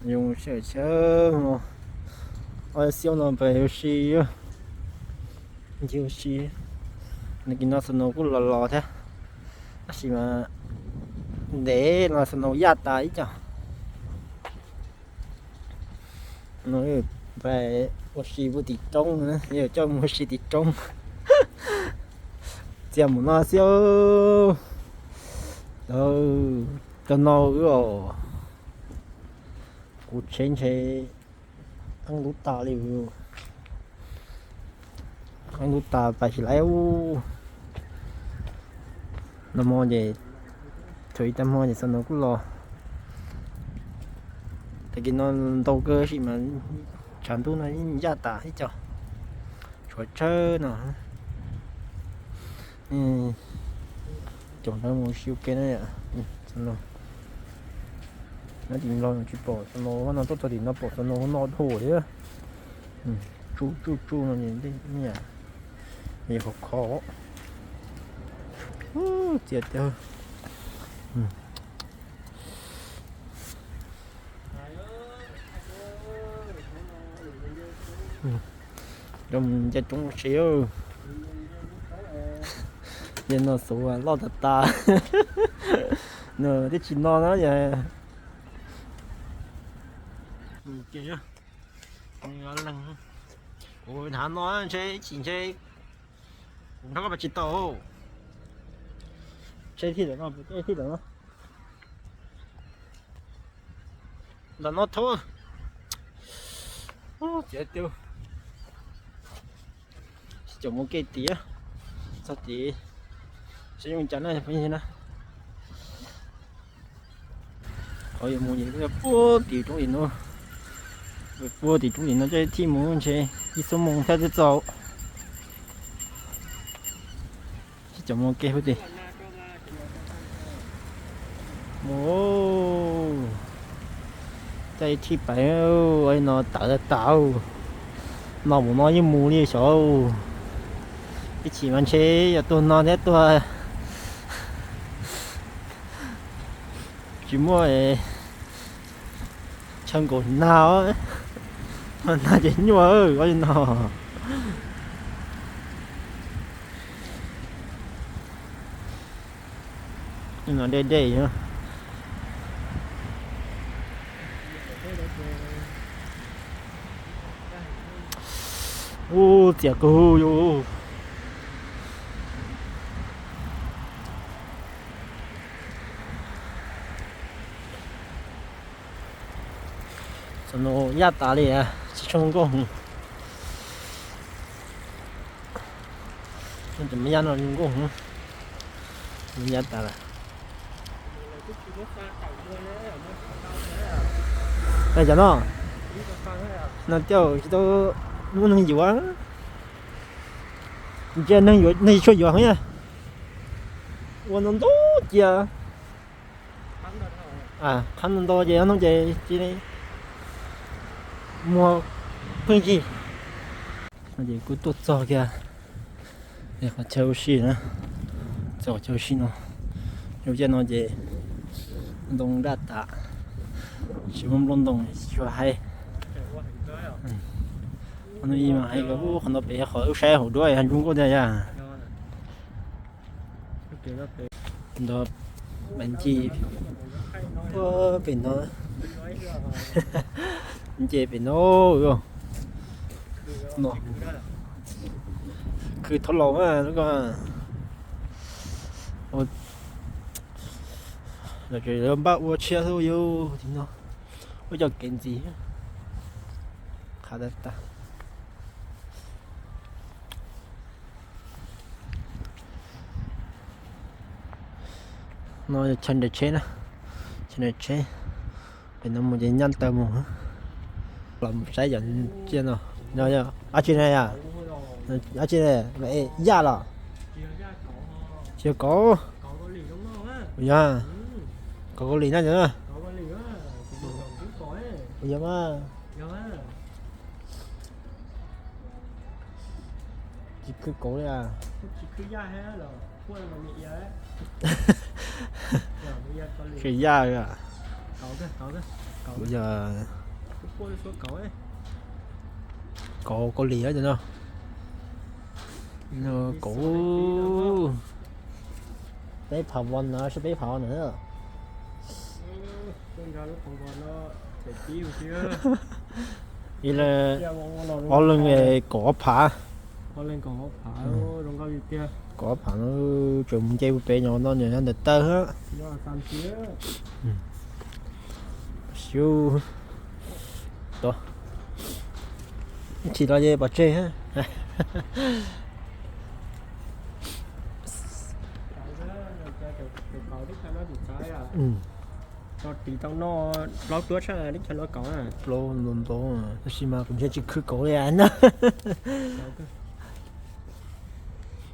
Zoo sij hawm no, ob xiab no pes ua si, ncig ua si. Nws kis no snow kuj los los thiab, tab sis mas ntev no snow yaj tas ib co. No pais ua si puag tim roob, yog coj mus ua si tim roob. Txias mus no xwb. Cov no os, kuv tsheb ntshe qeeb ntub tas li. Qeeb ntub tas pais tsis laiv. Nag hmo ces, thaum ib tag hmo ces snow kuj los. Tag kis no ntau kawg sim mas tshav ntuj no yaj tas ib co. Tshuav tsawg no. Caum nrad mus siu ke na. Nab tim los tsis pom snow no, tuaj txog tim no pom snow no dhau thiab. Tsuj tsuj tsuj no, niam, khov kho. Txias tiag. Coj mus nce roob ua si. Yog no xuv loj tas tas. Nws twb tsis no na yog. Kuv hnav no ntshe chim ntshe kuv nrog koj pais tsis tau. Tsheb thij lawm no, tsheb thij lawm no. Ntawm no thub. Txiav tiag. Tsis caum mus kev tiag. Txog tid, seb zoo cas na phooj ywg na. Qhov yuav mus ces puag tim roob tim no, puag tim roob tim no coj ib thij mus ntshe ib xuab moos thiaj txog. Sib cov mus kev hauv tim. Mus, coj ib thij pais, no tawv tas tas. No mus no yeej mus li xyov. Ib chim mas ntshe yuav tuag no thiab tuag tsis muaj chaw nkaum nag, nag ces nyuaj no. No dej dej. Ub, txias kawg yus. Tam no yaj tas li, tsis tshua nkauj. Cov me yaj no zoo nkauj, yaj tas lawm. Cov no, no coj tsis tau muaj neeg yuav. Ntsia neeg yuav, neeg tsis tshua yuav heev na. Ua ntau ntau cia. Qhab ntau ntau ces no ces cia li muag pheej yig. No ces kuj tuaj txog kiag qhov chaw ua si na, txog qhov chaw ua si no. Lub caij no ces ntoo daj tas, tsis muaj nplooj ntoo tsis tshua haib. Qhov no ib mas hais tias qhov no pem qhov wb saib hauv duab zoo nkauj tiag yam. Ntawd mas ncig pem no, nce pem no, no khwv thaub laus lub ko. Lawv npaj ua tshiab xwb yus, ub cov kev ntxiv qhav tas tas. No chaw nres tsheb na, chaw nres tsheb. Pem no mus ces nyaj taw mus. Los saib cov tsiaj no, no yog dab tsi ne yom? Dab tsi ne? Yaj los? Tsis yog kauv. Yog kauv Kaus Lim na cov na. Yog mas. Tsis khwv kauv li. Khwv yaj. Kauv, kauv. Kuv yog kauv Kaus Lim no. Kauv peb phav von no, peb phav no. Ib leeg ob leeg kaum ob phav. Kaum ob phav no tseem mus nce pem no, nyob ntawm taw. Xyov, ib chim los yeej pov tseg. Plaub ntau ntau, tab sis mas kuv ntshe tsis khwv kauv li na.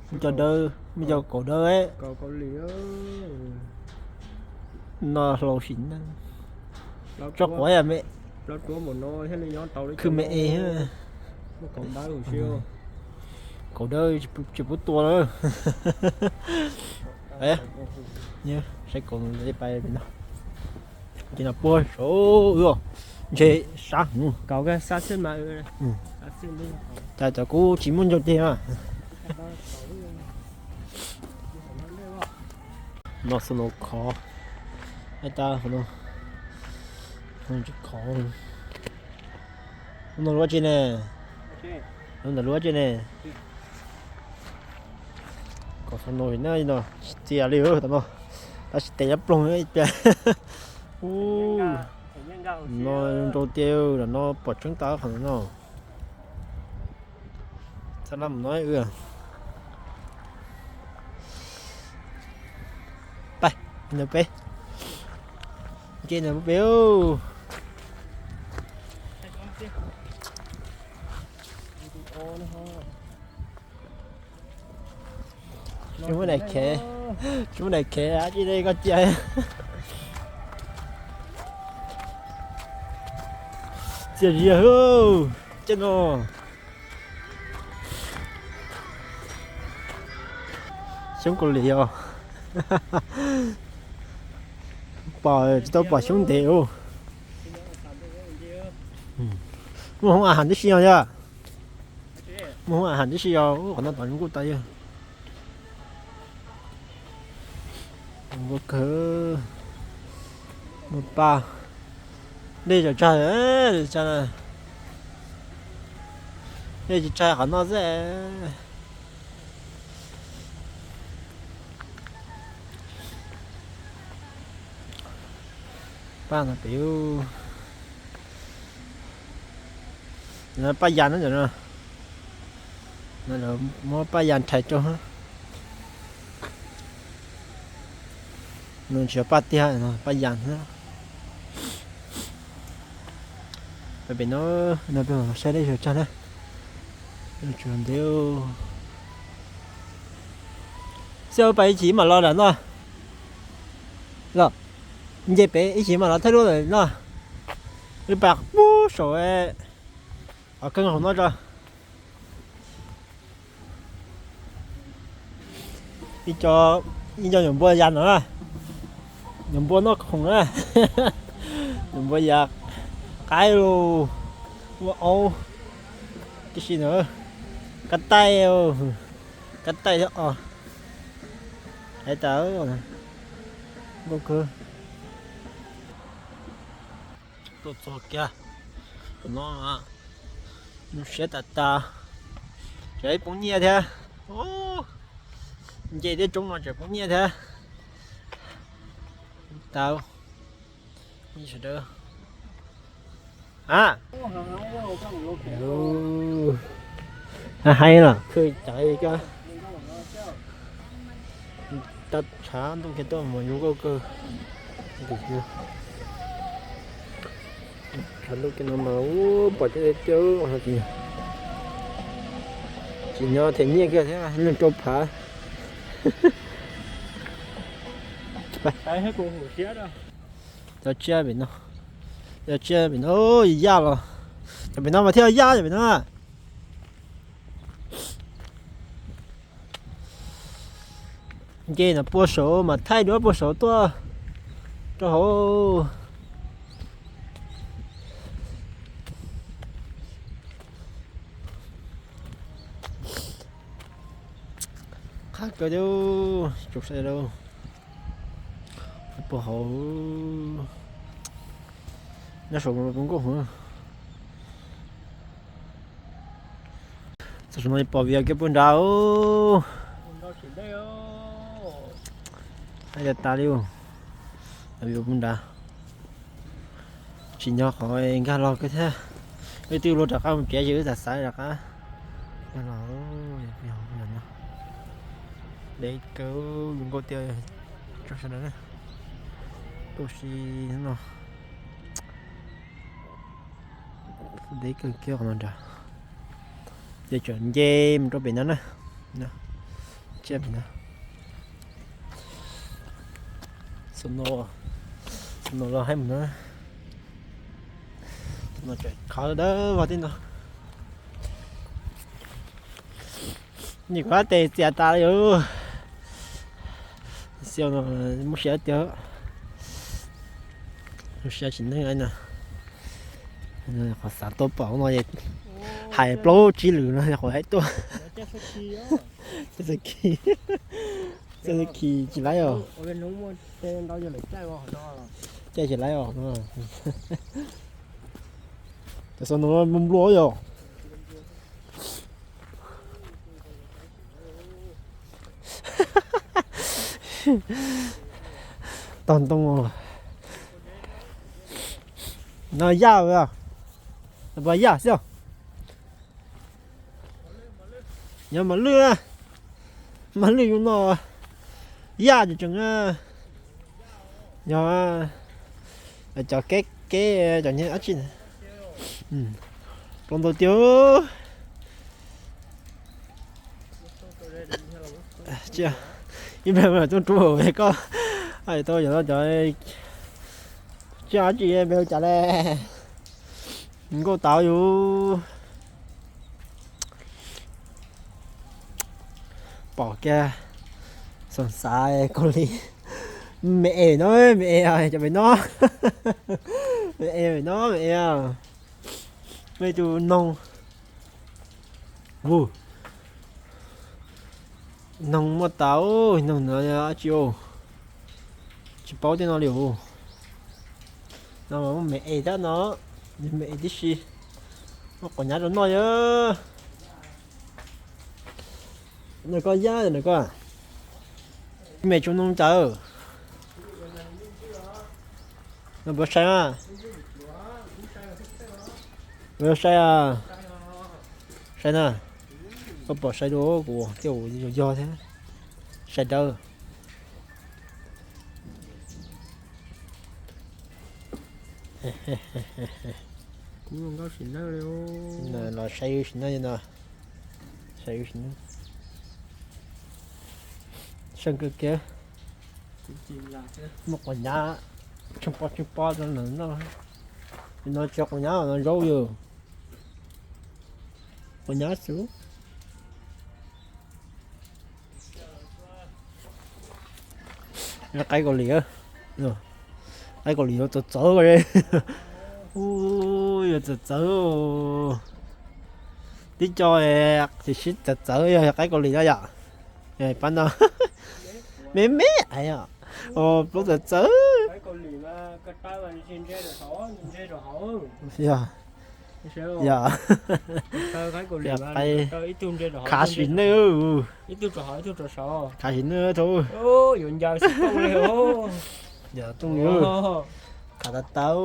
Muaj cov dawb, muaj cov kauv dawb no hlau sim neej. Tso quav yam me, khwv me es. Kauv dawb tsis pub tua lawm. Saib kauv pais no, ces no puag saud, ntshe sab hwv. Cas cov kuv tsis muaj ncau ceg mas. No snow khov, tab no tsis khov. No luaj tse ne, no ntawm luaj tse ne. Kom snow no tsis txias li tam no, tab sis tes nyob ploog ib pliag. No nrau tiag, no pom tseeb tag qhov no. Txhob laj mus no. Pais ntawm peb, nce ntawm peb. Tsis muaj daim khev, tsis muaj daim khev dab tsi li koj cia. Txias zias hwb, coj no. Xyoob Kaus Lim os. Pom tsis tau pom xyoob ntev ub. Muaj hoob a has tib si os yog. Muaj hoob a has tib si os, qhov no tom zoo nkauj tas yog. Zoo nkauj kawg. Muaj paj, dej tseem tsag, dej tsis tsag qhov no xwb. Paj no pem, paj yas no, muab paj yas nrhais rau. Nws tsis yog paj tiag, paj yas. Pem no, no peb saib dej tseem tsag na. Tseem ntev. Xyov pais ib chim mam los lawm no. Los nce pem ib chim mam los thawj lub lawm no. Wb pais pub saum qhov keeb hauv no tso. Ib co, ib co nyuam npua yas no na. Nyuam npua noj khoom na. Nyuam npua yas qaib los, ua aub tib si na. Kab taij, kab taij thiab os. Hais tas nkauj kawg. Tuaj txog kiag no, zoo siab tas tas. Tseem poob nyiaj thiab. Nce tej roob no tseem poob nyiaj thiab. Tau, sawv daws. A, hais los khwv caiv koj. Tau tshav ntuj kiag tuaj mas zoo nkauj kawg. Tshav ntuj kiag no mas pom coob tiag tiag. Tsis nyob them nyiaj kiag thiab, nees rau phav. Cov tsiaj pem no, cov tsiaj pem no yaj los, cov pem no mas thiaj yaj cov pem no. Nce no puag saud mas thaij duab puag saud tuaj rau hauv. Qab kawg thiab, tsaus sai lawm. Puag hauv, nyob saum puv nkauj hwv. Txog saum no pom vias kiag puag nrad. Hais tas tas li, vias puag nrad. Tsis nco qhov nkag los kiag thiab. Wb twb luag rov qab mus tsev ces wb xav xav rov qab nkag los. Deb kawg, zoo nkauj tiag. Tso sawv daws na, tuaj si no. Deb kawg kiag qhov no nrad. Ces tseem nce mus rau pem no na. Tsiaj pem no. Xom no, xom no los haib mus na. Xom no tseem khov dawb vog tib no. Nim kuv tes txias tas li os. Xyov no muab siab tiag. Muab siab tsis neeg no. Qhov xav tuaj pom no es hais plaub tsib lwm no qhov haib tuaj. Txoj khi, txoj khi tsis laib os. Caij tsis laib os. Cov xov no nplua nplua yog. Tog ntoo. No yaj, puas yaj xwb. Yog mas lwj, mas lwj yus no yaj tseem tseem. Yog cov keb keb cov nyiaj dab tsi. Rau ntau tiag. Ib pliag tub rub koj hais tau yog no cov tsiaj dab tsi npe hu cas le. Nkauj tau yus. Pom kiag, xav xav kaus lim. Me es no, me es cov pem no. Me es pem no, me es. Muaj ib tug noog. Hu, noog muaj tas, noog no dab tsi os? Tsis paub tej no li os. No muaj me es thiab no, me es tib si. Muaj quav nyab rau noj yom. Nws koj yab nws koj. Me tsuas noog cas. No puas sai na? Puas sai a? Sai na. Koj pom sai dua kuv thiaj yog yog thiab. Sai dawb. Los sai sim neej no. Sai sim neej. Seej kawg kiag. Muaj quav nyab tsheej pob tsheej pob rau nws noj. No tsis yog quav nyab, no zaub yog quav nyab xwb. Qaib Kaus Lim, qaib Kaus Lim yuav txawv txawv, yuav txawv txawv. Tib co tiam sis txawv txawv yog qaib Kaus Lim no yom. Pab no me me, plaub txawv txawv. Yog, yog, qaib khav sim neej, khav sim neej thaum. Yog tooj li, khav tas tas.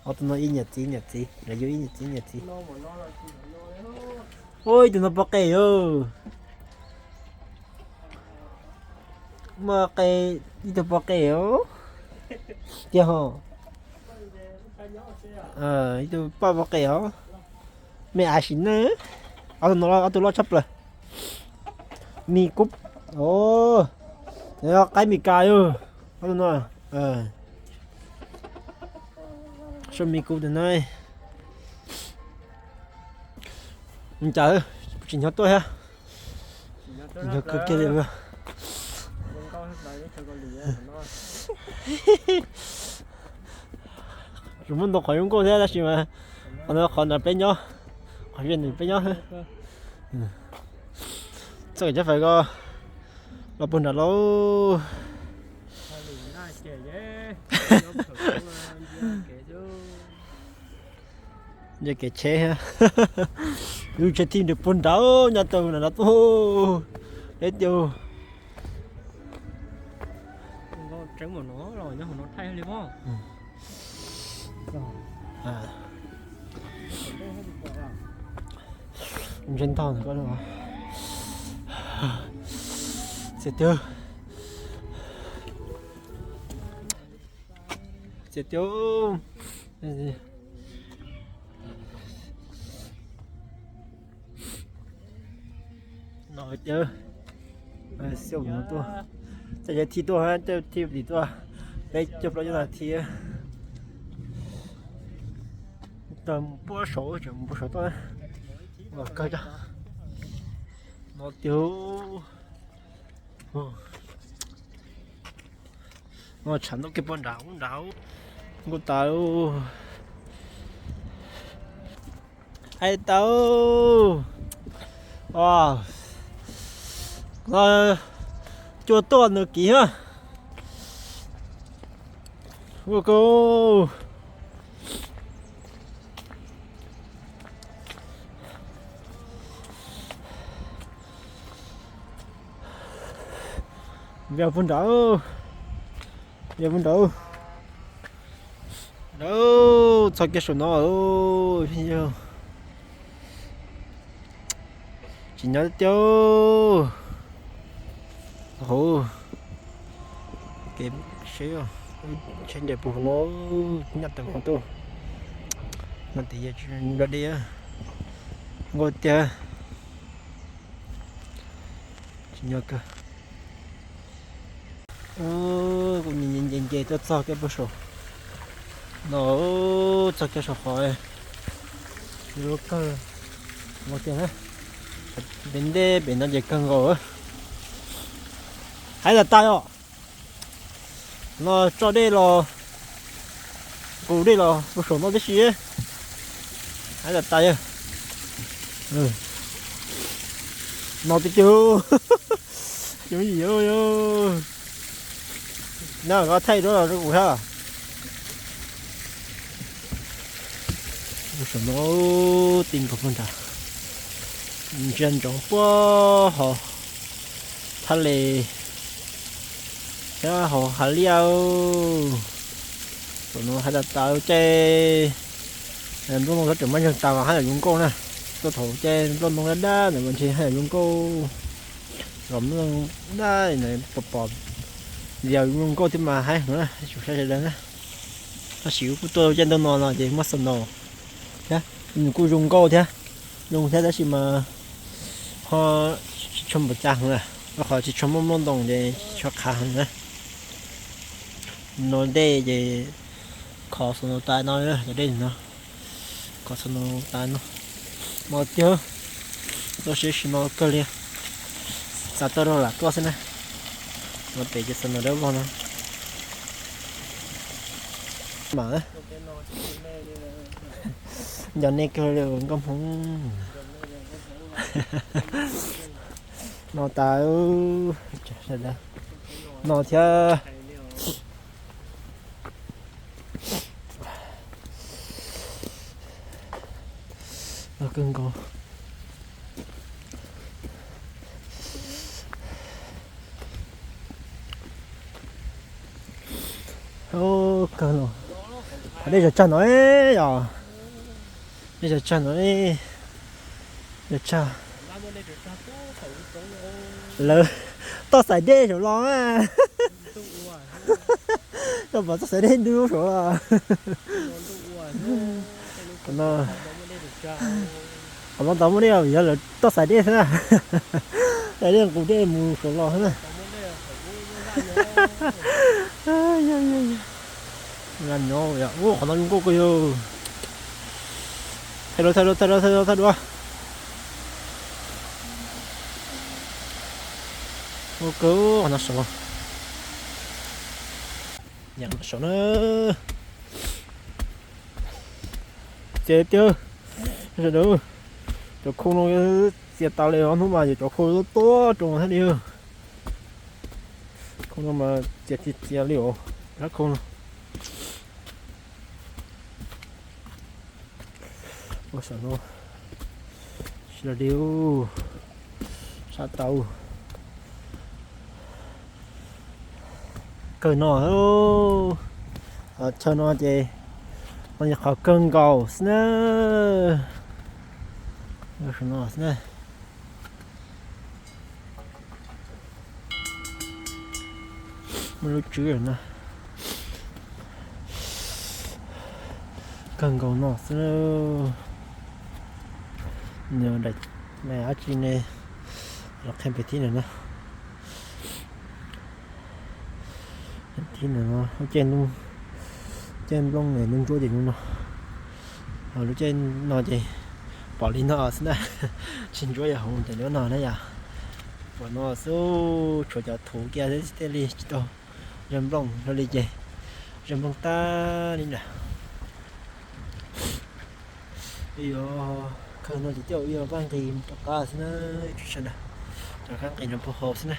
Ob tug no ib niam txiv niam txiv, lawv yug ib niam txiv niam txiv. Ua ib tug no poj qe os. Muaj qe, ib tug poj qe os. Tiag ho. Ib tug poj poj qe os. Me av sim neej. Ob tug no ob tug loj tshaj plaws. Mi kub, qaib Mes Kas yog ob tug no. Soj mi kub tus no. Cas tsis nyob tuaj thiab. Nyob kawg kiag li. Tsis muaj ntau qhov zoo nkauj thiab tab sis mas qhov no qhov ntawd peb nyob, qhov ze nws peb nyob. Txoj kev chaw fais ko los puag nram lauj. Nce kev tsheb, lub tsheb thij nws puag nrad nyob tau nram no tuaj. Deb tiag. Ntshe ntog ntawm ko. Txias tiag. Txias tiag. No tiag. Xiab no tuaj. Coj yawg thij tuaj, coj thij tim tuaj. Peb coj plaub coj tag thij. Tawm mus puag saud, tseem mus puag saud tuaj. Los kawg coj. No tiag. Tshav ntuj kiag puag nrad nrad. Nkuj tas. Hais tau. Cua tuaj nws kiv. Ua kau. Vias puag nrad, vias puag nrad. Txog kiag saum no. Tsis nyob tiag. Hauv kev seb, tsheb nres puag no, nyaj tawm hauv tuaj. No tias yog tsis nrog dej, nkuj tiag. Tsis nyob kawg. Kuv nce nce nce tuaj txog kiag puag saum no, txog kiag saum qhov lub kawg, nkuj tiag na. Pem ntej pem no ces kawg nkaus. Hais tas tas os. No tso dej los, nqus dej los puag saum no tib si. Hais tas tas yog no tiag tiag. Yoov yim, na koj thaij rau rau kuv thiab. Saum no ti nkaus puag nrad, ntsia ntsoov puag hauv thaj les thiab hauv hav liaj. Saum no hais tas tas caij nplooj ntoo tseem muaj ntseeg tas mas haj yam zoo nkauj na. Tuaj thaum caij nplooj ntoo dab dab ntawd mas ntshe haj yam zoo nkauj. Los mloog dab pom pom, yog zoo nkauj thiab mas haib heev na, tsum saib sawv daws na. Tab sis kuj tuaj caij ntuj no no ces muaj snow thiab, nws kuj zoo nkauj thiab, zoo thiab tab sis mas ho tsis tshua npaum cas heev na, rau qhov tsis tshua muaj nplooj ntoo ces tsis tshua qhav heev na. No dej ces khov snow tas no, cov dej no khov snow tas no. No tiag, tuaj seb snow kawg li, xav tuaj rau lam tuaj xwb na. No pem ces snow dawb vog no. Mam nco nej kawg li nkauj Hmoob. No tas, no thiab. No kawg nkaus. Kawg no, qhov dej zog tsag no, yog dej zog tsag no, zog tsag. Lawv toj xaim dej saum los, koj pom toj xaim dej ntub saum los. Qhov no tau muaj dej, yog lawv toj xaim dej xwb na. Xaim dej nqus dej mus saum los xwb na. Ua qhov no zoo nkauj kawg yog. Thaij dua, thaij dua, thaij dua, thaij dua, thaij dua. Ua kawg qhov no saud. Saud na. Ces tiag, sawv daws, cov khau no Txias tas li os, hnub mas yuav cov khau tuaj tuaj rau thiab li. Khau no mas txias txias txias li os, rab khau no. Ua saum no, sab tau. Kawg no, chaw no ces qhov kawg nkaus xwb na. Saum no xwb na. Muaj lub tswb no. Kawg nkaus no xwb. Nws daim dab tsi ne, los qhia pem thib no na. Thib no, lub caij, caij nplooj ntsuab ces lub no. Lub caij no ces pom li no xwb na. Tsis ntsuab yog hauv ntawm lub no na yom. Pom no xwb, tshuav cov thuv kiag xwb thiaj li tsis tau zaj nplooj, yog li ces zaj nplooj tag li lawm. Yuav kawg no ces coj wb yuav nqis rov qab xwb na, tsis sawv daws, rov qab nqis rau puag hauv xwb na.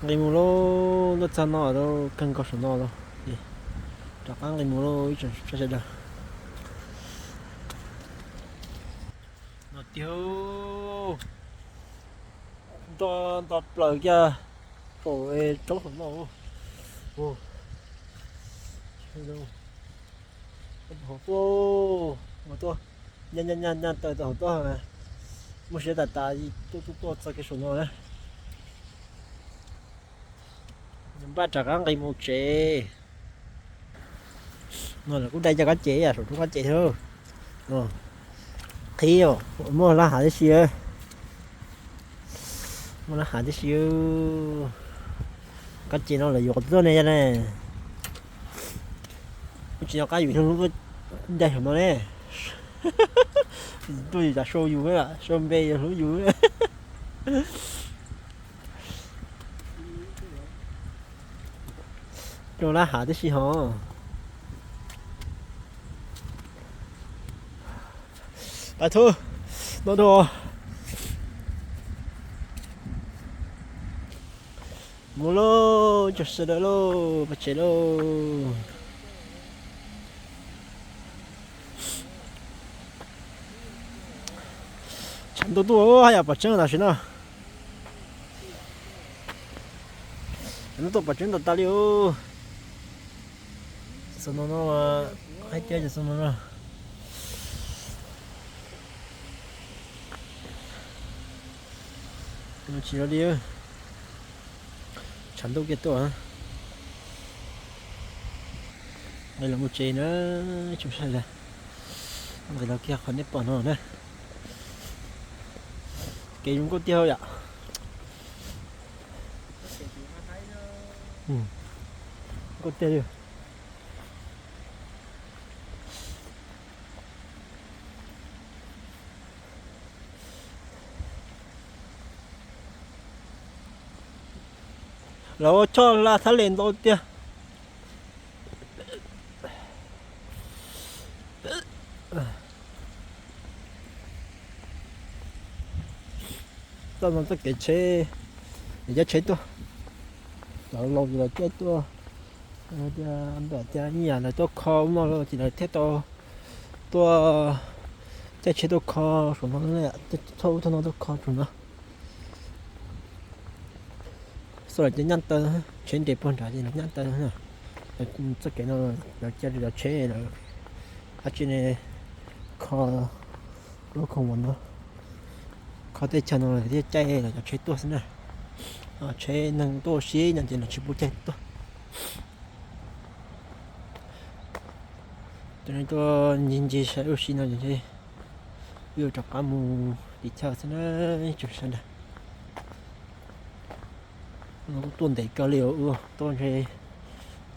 Nqis mus lauj, tuaj txog no lawm, kawg nkaus saum no lawm, rov qab nqis mus lauj ib tsoom sawv daws. No tiag, nto nto plaws kiag saum roob saum no. Hauv tuaj, hauv tuaj, nyaj nyaj nyaj taws tau hauv tuaj, muaj siab tas tas tuaj tuaj tuaj txog kiag saum no na. Npaj rov qab nqis mus tsev. No lawv kuj dai cov kab ces saum roob kab ces thiab. Qhib, muaj lab hav tib si, muaj lab hav tib si. Kab ces no lawv yuav qhov twg tuaj ne yog ne? Kuj tsis nco qab yus hnub tuaj ncaig saum no ne. Tuaj yus cas sau yus, sau npe yus hlub yus. Coj lab hav tib si hos. Pab thub, no dua. Mus lauj, cov sawv daws lauj, pab tsev lauj. Tshav ntuj tuaj haj yam pom tseeb tam sim no. Tshav ntuj tuaj pom tseeb tas tas li os. Xav no no, haib tiab ces xav no no. Tsis li, tshav ntuj kiag tuaj. Nqis los mus tsev na, tsis sawv daws. Nqis los kiag qhov nej pom no na. Kev zoo nkauj tiag yom. Nkauj tiag li. Lawv ua choj hla thab les ntau tiag. Txoj no txoj kev tsheb, caij tsheb tuaj, cov laus ces lawv caij tuaj, tias ib yam lawv tuaj kho ub no ces lawv thiaj tau tuaj caij tsheb tuaj kho saum no, txoj ub txoj no tuaj kho saum no. Xav lawv ces nyaj taw, tsheb nres puag nrad ces lawv nyaj taw. Txoj kev no lawv cia li cov tsheb lawv dab tsi ne, kho lub khoom mus no, kho teb chaws no lawv thiaj caij lawv cov tsheb tuaj xwb na. Tsheb neeg tuaj ua si no ces lawv tsis pub caij tuaj. Cov neeg tuaj ncig ncig saib ua si no ces wb yuav rov qab mus tim chaw xwb na, tsoom sawv daws. Tuaj ntev kawg li os, tuaj ntshe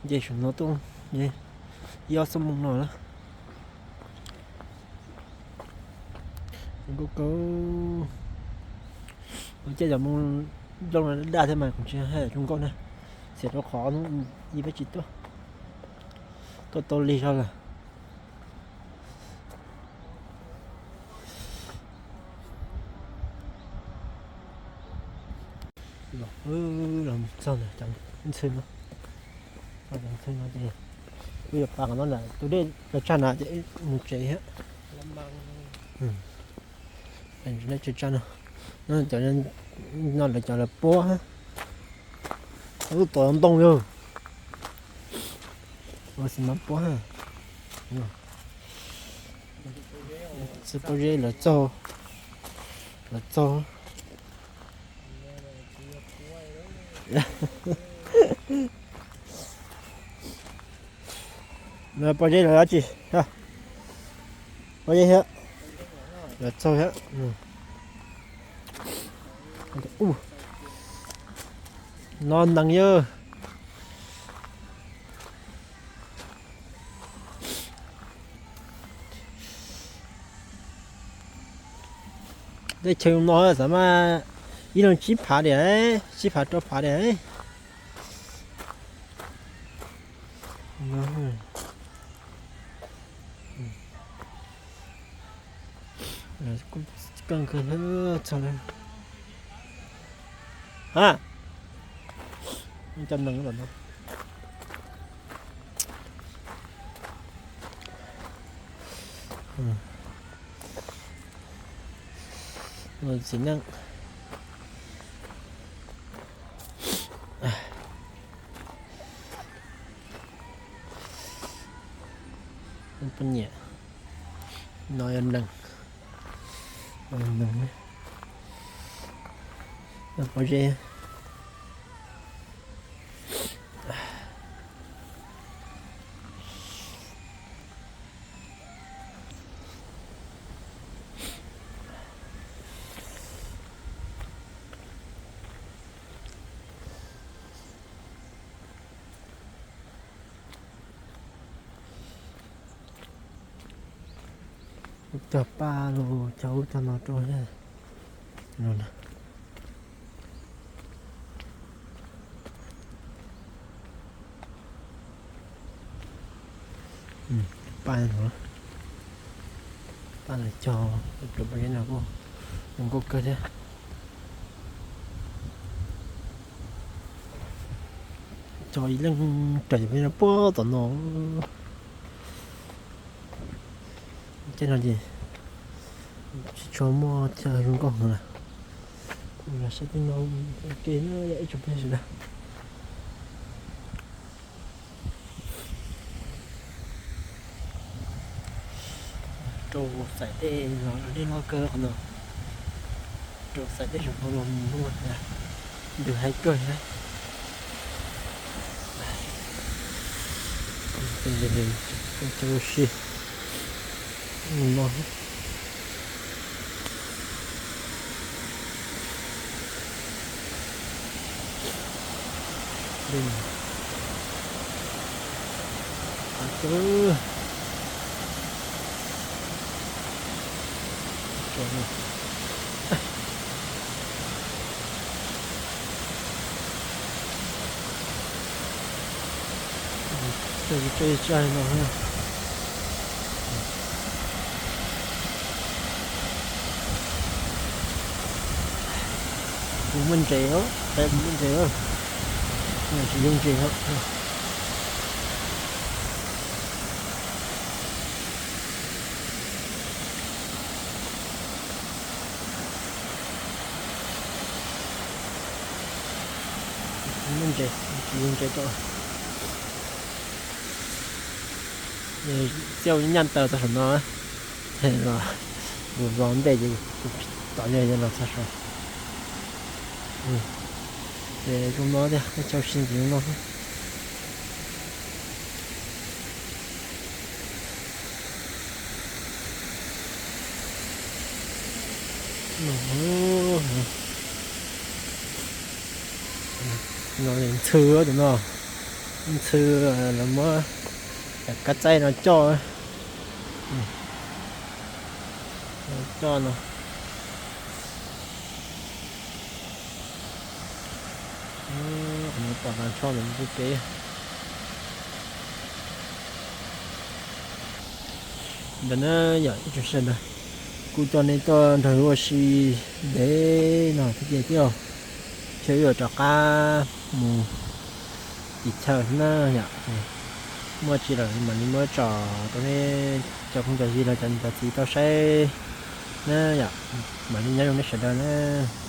nce saum no tuaj ib ob xuab moos no lawm. Zoo nkauj kawg. Ua cas cov moos nplooj no daj thiab mas kuv tsis hais zoo nkauj na, xiam rau qhov ib peb tsis tuaj, tuaj tau lig zog lawm. Wb los mus txog ntawm cov ntxhw no, cov ntxhw no ces wb yuav pab qhov no lawm, tus dej los tshaj na ces mus tsev thiab. Dej tshaj no, cov no lawv cov lawv puab, wb tom ntoo yog, ua xi mas puab. Txiv pob zeb lawv txaug, lawv txaug. Pob zeb lawv dab tsi? Pob zeb thiab, lawv txaug thiab. No nees yog. Teb chaws no xav mas ib leeg tsib phav diam, tsib phav rau phav diam. Koj nkawd txog lawm. Ha, cov nees no. Txiv neej. Poj niam, no yog nees, nees, pob zeb. Cog paj los cog ub cog no rau no. Paj no, paj no cog, cov paj no kuj zoo nkauj kawg thiab. Cog ib leeg raws peb no puag tom no. Tej no ces tsis tshua muaj thiaj zoo nkauj heev lawm. Kuv los saib tej no ua ke na yom ib tsoom phooj ywg sawv daws. Rau xaim dej los dej loj kawg qhov no. Rau xaim dej saum no los mus ntws haib kawg thiab. Cov ua si mus no. Cog tsis tso tsis tso no. Kuv muaj ntses os, kuv muaj ntses os. Tsis zoo ntses os. Muaj ntses, tsis zoo ntses rau. Txiaj ua nyaj taws txog saum no, los mus zov ntej ces kuv tom yog los txog saud. Ces zoo no tiag, ib tsoom si ces zoo no. No ntxhw tus no, ntxhw, lawv muab kab txaib no coj, coj no. Pom tas tsho ntawm pem kev. Ntawd na yom ib tsoom sawv daws, kuv coj nej tuaj nrog ua si ntev no thiab ces thiab os. Thiab yuav rov qab mus tim chaw xwb na yom. Muaj tsis lawm mam li muab tso rau nej cov phooj cov ywg los cov niam cov txiv tau saib na yom. Mam li nyob zoo nej sawv daws na.